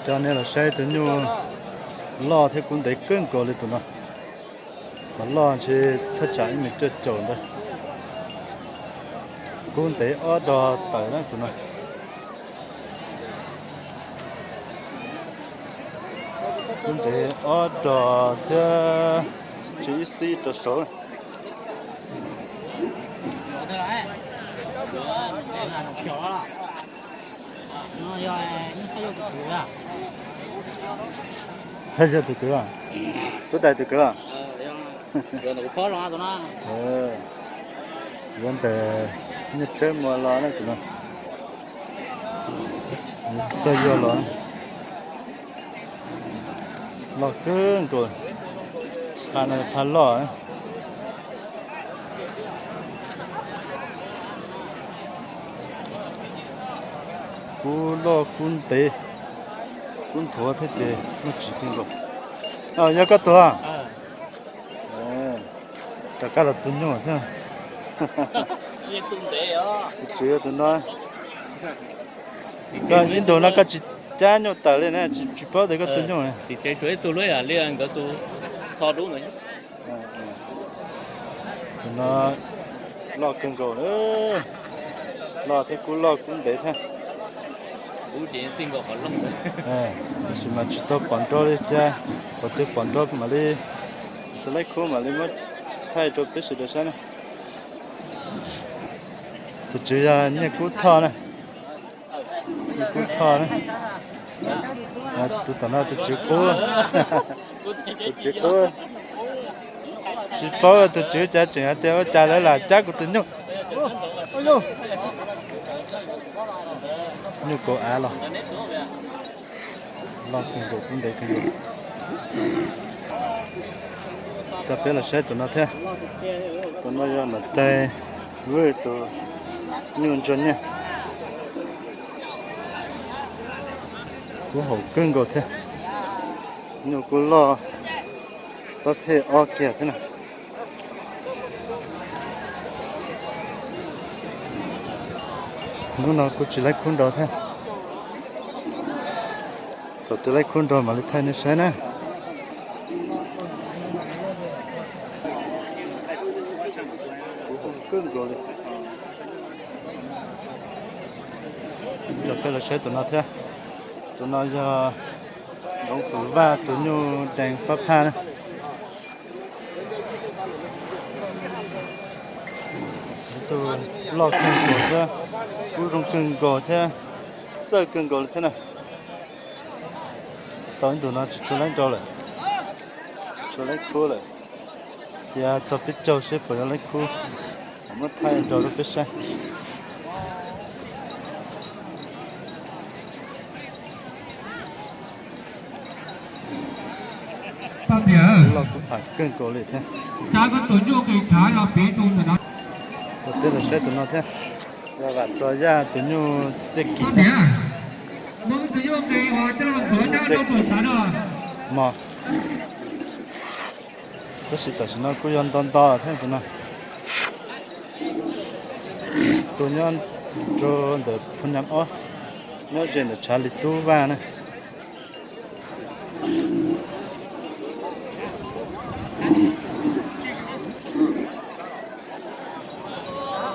Coj nej los saib tus nyuj loj thiab kub ntev kawg nkaus li tus no. Qhov loj ntshe thaj tsam ib mev cuaj caum ntawd. Kub ntev ob dos tawm na tus no. Kub ntev ob dos thiab tsis ib xib rau saud. Xav yog tus kwv, tub dais tus kwv. Yuav ntawm Nyiaj Tsheb Muas los na tus no. Xav yog los. Loj kawg nkaus. Phaj no phaj loj. Kub loj kub ntev, kub nthuav thiab ces muaj tsis kawg nkaus. Yog koj tus. Rov qab los tus nyuj thiab. Tus tswv tus no. Koj ib ntus no koj tsis cab nyuj tawm li na, tsis paub tias koj tus nyuj. Tus no loj kawg nkaus, loj thiab kub loj kub ntev thiab. Tab sis mas tsis tau pom nrau li cas, thaum twg pom nrau mam li, tus laib khub mam li muab thaij rau peb sawv daws saib na. Tus tswv yog Nyiaj Kub Thoj na. Nyiaj Kub Thoj na. Tus tom no tus tswv qub. Tus tswv qub. Tsis paub tus tswv cas tseem hais tias ua cas lawv lam cab kuv tus nyuj. Nyuj kaus av los. Loj kawg nkaus kub ntev kawg nkaus. Coj peb los saib tus no thiab. Tus no yog nam tais Vwj tus nyuj ntsuag nyiaj. Kub haum kawg nkaus thiab. Nyuj kub loj, pab phem ob kiag thiab na. Hnub no kuj tsis laib khub nrau thiab. Thaum twg laib khub nrau mam li thaij nej saib na. Kub haum kawg nkaus li. Coj peb los saib tus no thiab. Tus no yog Nkoov Fwm Vaj tus nyuj dees fab phaj na. Tus loj kawg nkaus thiab, kub zoo kawg nkaus thiab, txawj kawg nkaus li thiab na. Tau ib ntus no tsis tshua laib nrau lawm, tsis tshua laib khub lawm. Cia txog peb caug seb puas yuav laib khub, muab thaij nrau rau peb saib. Loj kub tham kawg nkaus li thiab. Peb los saib tus no thiab. Vam Tso Yaj tus nyuj txiaj kim. Mos. Tab sis tam sim no kuj yog nto nto thiab tus no. Tus nyob rau ntawm Phu Nyab Ob, nyob ze ntawm tshav Lis Tub Vaj na.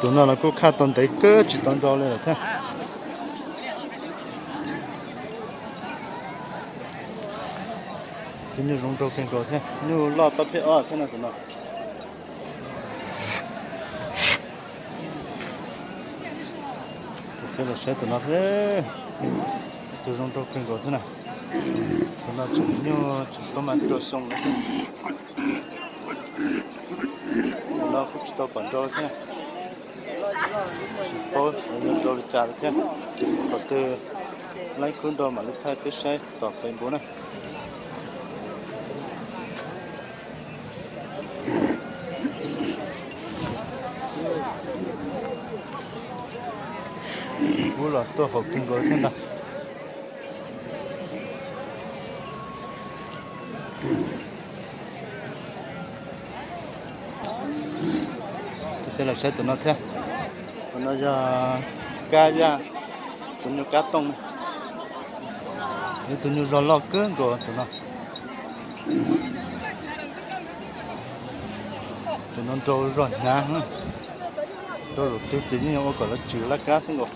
Tus no los kuj khaj tau ntev kawg tsis tau nrau li lawm thiab. Tus nyuj zoo nraug kawg nkaus thiab, nyuj loj pab phem ob thiab no tus no. Peb los saib tus no thiab, tus zoo nraug kawg nkaus thiab na. Tus no tseem nyuaj tseem koj mas rua xyoo lawm. Tus no kuj tsis tau pom nrau thiab, tsis paub yuav nrau li cas lawm thiab. Thaum twg laib khub nrau mam li thaij peb saib tom Facebook na. Kub los tuaj haum kawg nkaus thiab ntag. Peb los saib tus no thiab. Tus no yog Kab Yaj, tus nyuj kab tooj. Ib tug nyuj zog loj kawg nkaus tus no. Tus no nrau zog hnyav, nrau zaum twg ces yeej ua kom lawv tswm laj kab xwb nkaus.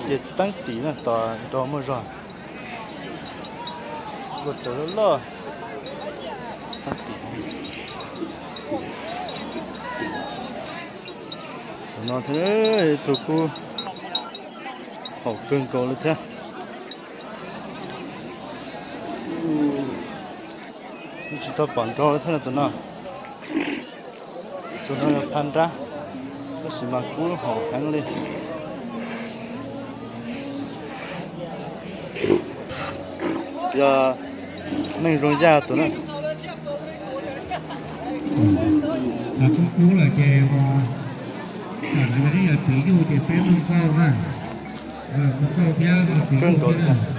Ces teeb tim no tos nrau muaj zog. Ua raws loj loj. Teeb tim. Tus no thiab, tus kuj haum kawg nkaus li thiab. Tsis tau pom nrau li thiab tus no. Tus no yog pha nrab, tab sis mas kub haum heev li. Yog neeg zoo yaj tus na. Kub kub lawm ces ua, tam sim no yog txiv yuj ces peb muaj nkauj na. Muaj nkauj thiab muaj txiv yuj thiab na.